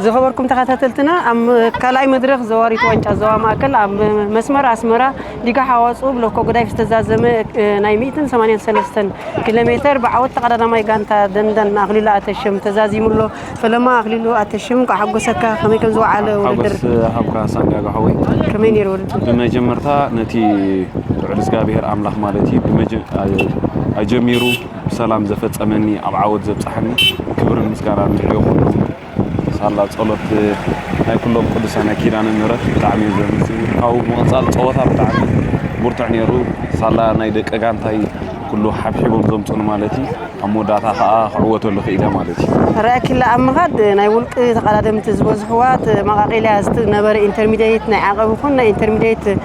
ዝኸበርኩም ተኸታተልትና፣ ኣብ ካልኣይ መድረኽ ዘዋሪት ዋንጫ ዞባ ማእከል ኣብ መስመር ኣስመራ ዲጋ ሓዋጹ ብሎኮ ጉዳይ ዝተዛዘመ፣ እ፣ ናይ ሚእትን ሰማንያን ሰለስተን ኪሎ ሜተር ብዓወት ተቐዳዳማይ ጋንታ ደንደን ኣኽሊሉ ኣተሽም ተዛዚሙ ኣሎ። ፈለማ ኣኽሊሉ ኣተሽም፣ እንኳዕ ሓጎሰካ። ከመይ ከም ዝወዓለ ውድድር? ሓጎስ ሃብካ ሳንዲያጎ ሓወይ። ከመይ ነይሩ ውድድር? ብመጀመርታ ነቲ ልዑል እግዚኣብሔር ኣምላኽ ማለት እዩ ብመጀ-፣ ኣጀሚሩ ብሰላም ዘፈጸመኒ፣ ኣብ ዓወት ዘብጽሓኒ ክብርን ምስጋናን ንዕኡ ይኹን። ሳላ ጸሎት ናይ ኩሎም ቅዱሳን ናይ ኪዳነ ምሕረት ብጣዕሚ እዩ ዘመስግን። ካብኡ ብምቕጻል ጸወታ ብጣዕሚ ብርቱዕ ነይሩ። ሳላ ናይ ደቂ ጋንታይ ኩሉ ሓብሒቦም ዘምጹን ማለት እዩ። ኣብ መወዳእታ ከኣ ክዕወተሉ ክኢለ ማለት እዩ። ራእኪላ ኣብ ምኻድ ናይ ውልቂ ተቐዳደምቲ ዝበዝሕዋ፣ እቲ መቓቒልያ ዝነበረ ኢንተርሚዲየት ናይ ዓቐብ ይኹን ናይ ኢንተርሚዲየት፣ እ፣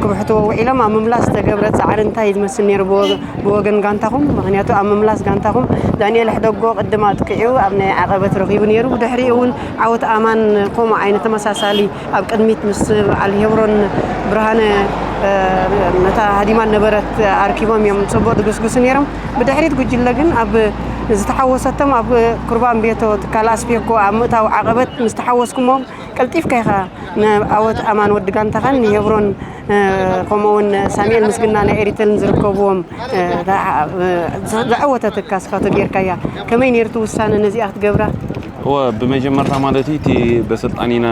ክብሕትዎ ውዒሎም ኣብ ምምላስ ዝተገብረ ጻዕሪ እንታይ ዝመስል ነይሩ ብወገ-፣ ብወገን ጋንታኹም? ምኽንያቱ ኣብ ምምላስ ጋንታኹም ዳንኤል ሕደጎ ቅድም ኣጥቂዑ ኣብ ናይ ዓቐበት ረኺቡ ነይሩ። ብድሕሪኡ እውን ዓወት ኣማን ከምኡ ዓይነት ተመሳሳሊ ኣብ ቅድሚት ምስ በዓል ሄብሮን ብርሃነ፣ እ፣ ነታ ሃዲማ ነበረት ኣርኪቦም እዮም ጽቡቕ ድግስግሱ ነይሮም። ብድሕሪት ጉጅለ ግን ኣብ ዝተሓወሰቶም ኣብ ኩርባን ቤቶ ትካል ኣስፔኮ ኣብ ምእታው ዓቐበት ምስ ተሓወስኩሞም ቀልጢፍካ ኢኻ ንዓወት ኣማን ወዲ ጋንታኻን ንሄብሮን፣ እ፣ ከምኡውን ሳሙኤል ምስግና ናይ ኤሪተልን ዝርከብዎም፣ እ፣ ዝዓ-፣ እ፣ ዝዓወተትካ ስኻቶ ጌርካያ። ከመይ ነይሩ እቲ ውሳነ ነዚኣ ክትገብራ? እወ፣ ብመጀመርታ ማለት እዩ እቲ በሰልጣኒና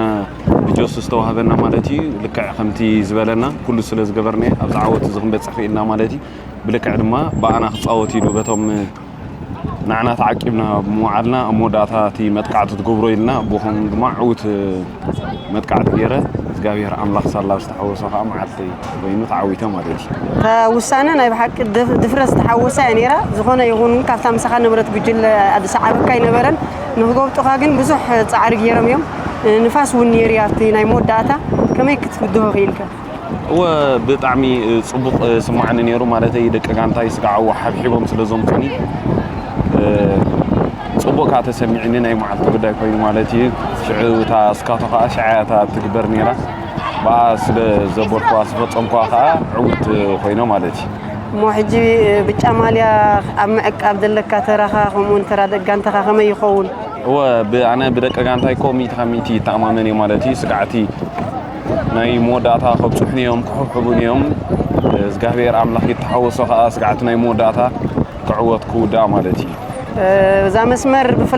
ብጆስ ዝተዋህበና ማለት እዩ ልክዕ ከምቲ ዝበለና ኩሉ ስለ ዝገበርና ኣብዚ ዓወት እዚ ክንበጽሕ ክኢልና ማለት እዩ። ብልክዕ ድማ ብኣና ክጻወት ኢሉ በቶም ንዓና ተዓቂብና ብምውዓልና ኣብ መወዳእታ እቲ መጥቃዕቲ ትገብሮ ኢልና ብኹም ድማ ዕዉት መጥቃዕቲ ገይረ እግዚኣብሔር ኣምላኽ ሳላ ዝተሓወሶ ከዓ መዓልቲ ኮይኑ ተዓዊተ ማለት እዩ። እታ ውሳነ ናይ ብሓቂ ድፍ-፣ ድፍረት ዝተሓወሳ እያ ነይራ። ዝኾነ ይኹን ካብታ ምሳኻ ነበረት ጉጅለ ዝሰዓበካ ኣይነበረን። ንክጎብጡኻ ግን ብዙሕ ጻዕሪ ገይሮም እዮም። ንፋስ እውን ነይሩ ኣብቲ ናይ መወዳእታ። ከመይ ክትብድሆ ክኢልካ? እወ፣ ብጣዕሚ ጽቡቕ ስማዕኒ ነይሩ። ማለተይ ደቂ ጋንታይ ስጋዕ ሓብሒቦም ስለ ዘምጹኒ፣ እ፣ ጽቡቕ ከኣ ተሰሚዕኒ። ናይ መዓልቲ ጉዳይ ኮይኑ ማለት እዩ። ሽዑ እታ ስካቶ ከኣ ሽዓ እያ እታ ትግበር ነይራ። ብኣ ስለ ዘበልኩዋ፣ ዝፈጸምኩዋ ከኣ ዕውት ኮይነ ማለት እዩ። እሞ ሕጂ ብጫ ማልያ ኣብ ምዕቃብ ዘለካ ተራኻ፣ ከምኡውን ተራ ደቂ ጋንታኻ ከመይ ይኸውን? እወ፣ ብ-፣ ኣነ ብደቂ ጋንታይ እኮ ሚእቲ ካብ ሚእቲ ይተኣማመን እየ ማለት እዩ። ስጋዕቲ ናይ መወዳእታ ከብጽሑኒ እዮም፣ ክሕብሕቡኒ እዮም። እግዚኣብሔር ኣምላኽ ይተሓወሶ ከኣ ስጋዕቲ ናይ መወዳእታ ክዕወት ክውዳእ ማለት እዩ። እዛ መስመር ብፍላይ